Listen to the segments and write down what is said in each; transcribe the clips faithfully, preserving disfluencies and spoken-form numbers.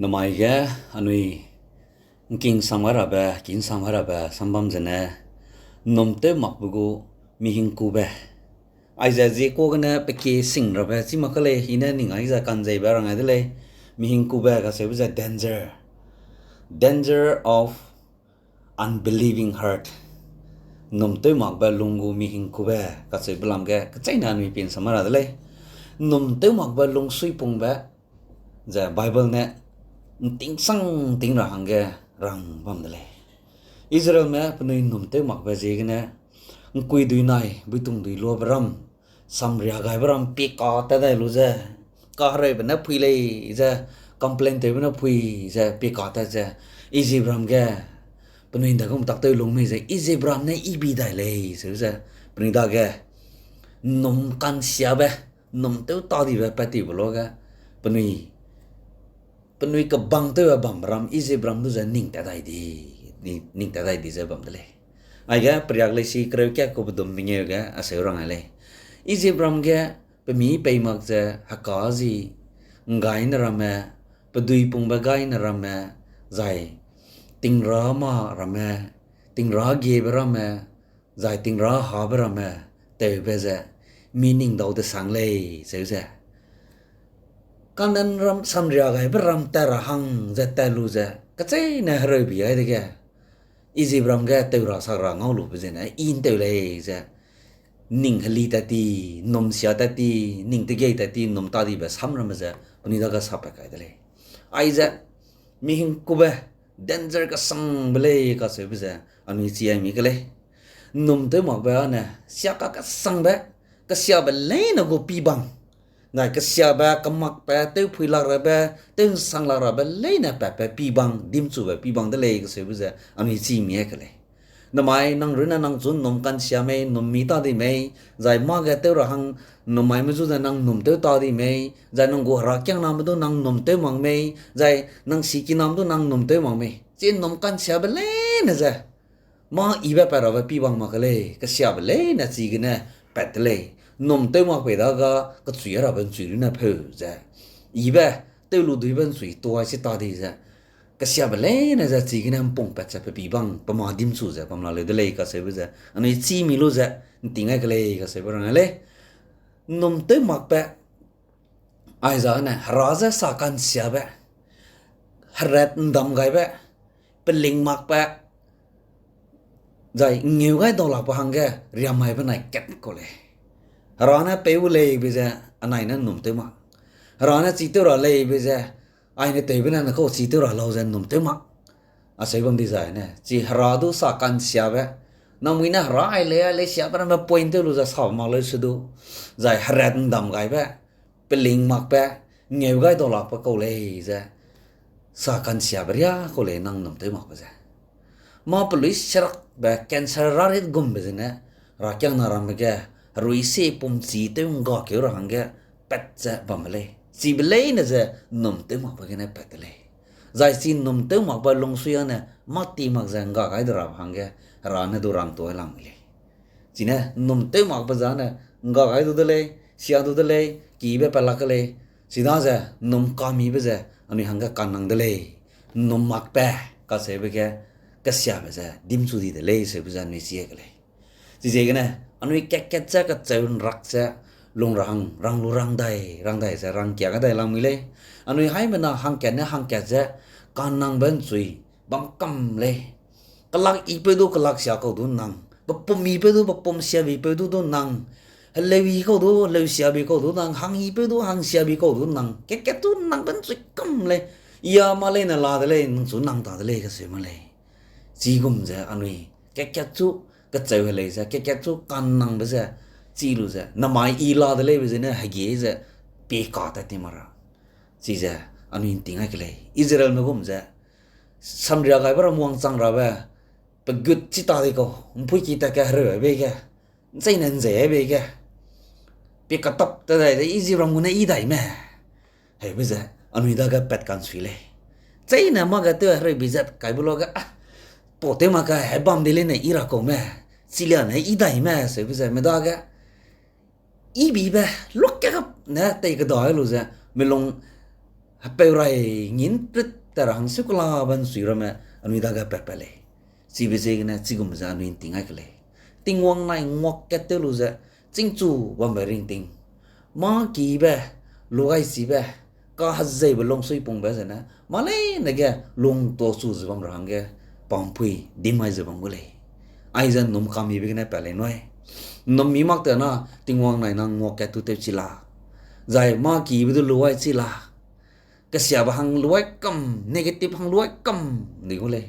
Namai ge anui ’ngking sam gai rabe, kin sam gai rabe, sambam zene, ’nnum tew makbe gu mihingkube. Aize zie kuâ gene pe kie sing rabe chî mak ke lei, i ne ning ai ze ka'nzeibe rang ai de lei, mihingkube kacheube ze danger. Danger of unbelieving heart. ’Nnum tew makbe lung gu mihingkube kacheube lam ge kecheîne anui pin sam ra de lei. ’Nnum tew makbe lungsuipungbe ze Bible ne ’ntingsang ting ra hangge rang bam de lei. Israelme penui ’nnum tew makbe ziegene, ’ngkuidui nai buitungdui luabe ram, samria gaibe ram pie ka tat dai lu ze, kahereube ne phui lei ze, complain tewbe ne phui ze, pie ka tat ze, Ijipram ge penui ’nda gum tak tew lung mei ze, Ijipram ne I bi dai lei, seu ze, penui dage ’nnum ka'nsiabe, ’nnum tew tâ dibe pat tibe luage, penui, penui kebang tew a bambe ram, Ijipram du ze ning tat dai di, ning, ning tat dai di ze bam de lei. Aige periak lei si kereu kat ku bedum mengeu ge aseu rang ai lei. Ijipram ge pemi pei mak ze heka zi ’nggaine ramme, peduipungbe gaine ramme, zai tingrâ ma ramme, tingrâ giebe ramme, zai tingrâ habe ramme, tewbe ze, mi ning dau desang lei, seu ze. Kanaan ram samria gaibe ram tat ra hang ze tat lu ze, kecheîne hereubi ai dege, Ijipram ge tew ra sak ra ngau lube zene, I ’ntew lei ze, ning heli tat ti, ’nnum sia tat ti, ning tegei tat ti, ’nnum tâ dibe sam ramme ze, penui dage sapat kai de lei. Aize, mihingkube, danger kesangbe lei kacheube ze, anui chi ai mi ke lei. ’Nnum tew makbe âne, siaka kesangbe, kesiabe leine gu pibang. Nai kesiabe, kemakbe, tewphui lak rabe, tew'nsang lak rabe leine patbe pibang, dimchube pibang de lei kacheube ze, anui chi mi ai ke lei. Namai nang runne nang chu ’nnum ka'nsia mei, ’nnum mi tâ di mei, zai mâ ge tew ra hang ’nnum maime zu ze nang ’nnum tew tâ di mei, zai nang gu herakiangname du nang ’nnum tew mak mei, zai nang sikiname du nang ’nnum tew mak mei. Chi ’nnum ka'nsiabe leine ze, mâ ibe pat rabe pibang mak ke lei, kesiabe leine chigene pat de lei, ’nnum tew mak pei dage kechui rabe ’nchui runne pheu ze, ibe tew lu duibe ’nchui tuai si tâ di ze, kesiabe leine ze chigene ’mpung pat ze pe pibang, pe mâ dimchu ze bam la leu de lei kacheube ze, anui chi mi lu ze, ’nting ai ke lei kacheube rang ai lei. ’Nnum tew makbe, aizane, hera ze sa ka'nsiabe, heret ’ndam gaibe, peling makbe, zai ’ngngeu gai dau lakbe hangge riamaibe nai kat kau lei. Hera ne peu leibe ze, anai ne ’nnum tew mak. Hera ne chi tew ra leibe ze, aine tewbe ne ne kau chi tew ra lau ze ’nnum tew mak. Acheu bam di zai ne, chi hera du sa ka'nsiabe. Nangmui ne hera ai lei, ai lei siabe ramme point tew lu ze sa mak leu se du. Zai heret ’ndam gaibe, peling makbe, ’ngngeu gai dau lakbe kau lei ze, sa ka'nsiabe riâ kau lei nang ’nnum tew makbe ze. Mâ pelui serakbe cancer rarit gumbe zene, herakiangna ramme ge, herui sie pumchi tew ’nggakeu ra hangge, pat ze bambe lei. Chibe leine ze ’nnum tew makbe gene pat de lei. Zai chi ’nnum tew makbe lungsui âne, mâ ti mak ze ’ngga gai de ra hangge, hera ne du rangtuâ lang mi lei. Chine ’nnum tew makbe zane, ’ngga gai du de lei, sia du de lei, kibe pat lak ke lei, chidaze ’nnum kamibe ze, anui hangge kanang de lei, ’nnum makbe, kacheube ge, kesiabe ze, dimchu di de lei, seube ze anui chi ai ke lei. Chiziegene, anui kat-kat ze kacheu ’nrak ze, lung ra hang, rang lu rang dai, rang dai ze, rangkia ga dai lamui lei. Anui haimena hangkat ne hangkat ze, kanangbe ’nchui, bam kam lei. Kelak ipeu du kelak sia kau du nang, pepum ipeu du pepum siabipeu du du nang, heleu i kau du heleu siabi kau du nang, hang ipeu du hang siabi kau du nang, kat-kat du nang be ’nchui kam lei. Ia mâ leine la de lei, nang chu nang ta de lei, kaseu ma lei. Chigum ze anui kat-kat chu kacheu helei ze, kat-kat chu kanangbe ze, chi lu ze, namai i la de leibe zene hegî ze, pie ka tat ti mak ra. Chize anui ’nting ai ke lei, Israelme gum ze, samria gaibe ram wangchang rabe, pe gut chi ta di kau, ’mpuiki tat ke hereu ai bei ge, ’ncheine ’nzei ai bei ge, pie katap te dai ze, Ijipram gu ne i dai me. Heube ze, anui dage pat ka'nsui lei. Cheîne mâ ge tew hereu bi zat kaibe luage, a, pau tew mak ge hebam di leine i ra kau me, chiliane i dai me, seube ze, medage, i bibe, luak kegap ne tei keda lu ze, melung hepeu rai ngin prit ta ra hangse kulabe ’nsui ramme anui dage pat pat lei. Chibe ziegene chigum ze anui ’nting ai ke lei. Tingwang nai nguak kat tew lu ze, chîngchu bambe ringting, mâ kibe, luaichibe, kahezeibe lungsuipungbe zene, mâ leine ge lungtuachu ze bam ra hangge, pampui dim mai ze bam gu lei. Aize ’nnum kamibe gene pat lei nui. ’Nnum mi mak te na, Tingwang nai nang nguak kat tu tew chi la. Zai mâ kibe du luai chi la. Kesiabe hang luai kam, negative hang luai kam, di gu lei.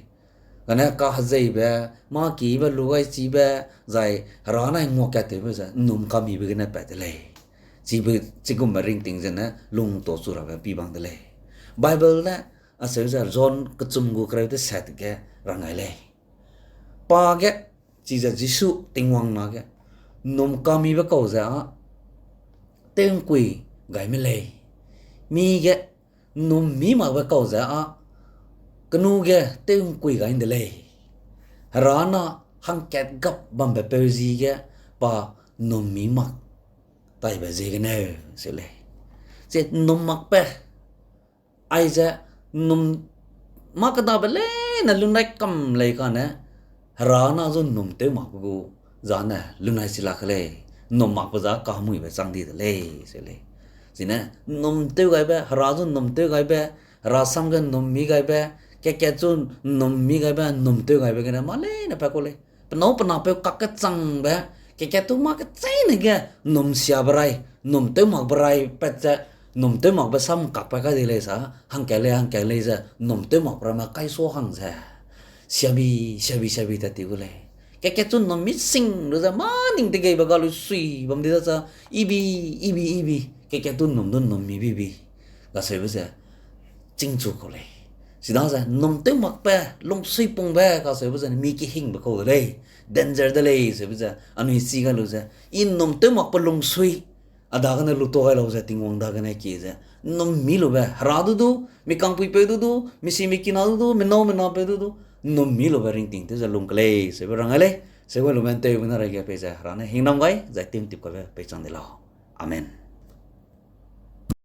Kane kahezeibe, mâ kibe, luaichibe, zai Hera nai nguak kat tewbe ze ’nnum kamibe gene pat de lei. Chibe, chigumbe ringting zene lungtuachu rabe pi bang de lei. Bible ne acheu ze John kechum gu kereu teset ge rang gai lei. Pa ge, chize Jisu Tingwang na ge, ’nnum kamibe kau ze â tew'ngkui gai me lei. Mi ge ’nnum mi makbe kau ze â kenu ge tew'ngkui gai ’nde lei. Hera na hangkat gap bambe peu ji ge pa ’nnum mi mak taibe ziegeneu se lei. Chi ’nnum makbe, aize ’nnum mâ kedabe leine lunai kam lei kane, Hera na zu ’nnum tew makbe gu zane lunai chi lak ke lei, ’nnum makbe za kahemuibe chang di de lei, se lei. Chine ’nnum tew gaibe, Hera zu ’nnum tew gaibe, Hera sam ge ’nnum mi gaibe, kat-kat zu ’nnum mi gaibe, ’nnum tew gaibe gene mâ leine pat ku lei. Penâu penapeu kak kechangbe, kat-kat tu mâ kecheîne ge ’nnum siabe rai, ’nnum tew makbe rai pat ze, ’nnum tew makbe sam kakpat kai de lei sa, hangkat lei, hangkat lei ze, ’nnum tew makbe ramme kaisua hang ze siabi, siabi, siabi tat ti gu lei. Kat-kat chu ’nnum mi sing lu ze mâ ning degeibe ga lu sui bam di da za, ibi, ibi, ibi, kat-kat tu ’nnum du ’nnum mi bibi. Kaseube ze, chîngchu kau lei. Chidaze ’nnum tew makbe, lungsuipungbe kaseube ze, mi kehingbe kau de lei, danger de lei, seube ze, anui chi gai lu ze, i ’nnum tew makbe lungsui, a dagene lutua gai lau ze, Tingwang dagene kie ze, ’nnum mi lube, Hera du du, mi kangpuipeu du du, mi si mi kina du du, mi nâu mi napeu du du, ’nnum mi lube ringting tew ze lung ke lei, seube rang gai lei, seube lume ’nteube na reige peize, Hera ne hingnam gai, zai tew ’ntip kabe peichang de lau. Amen.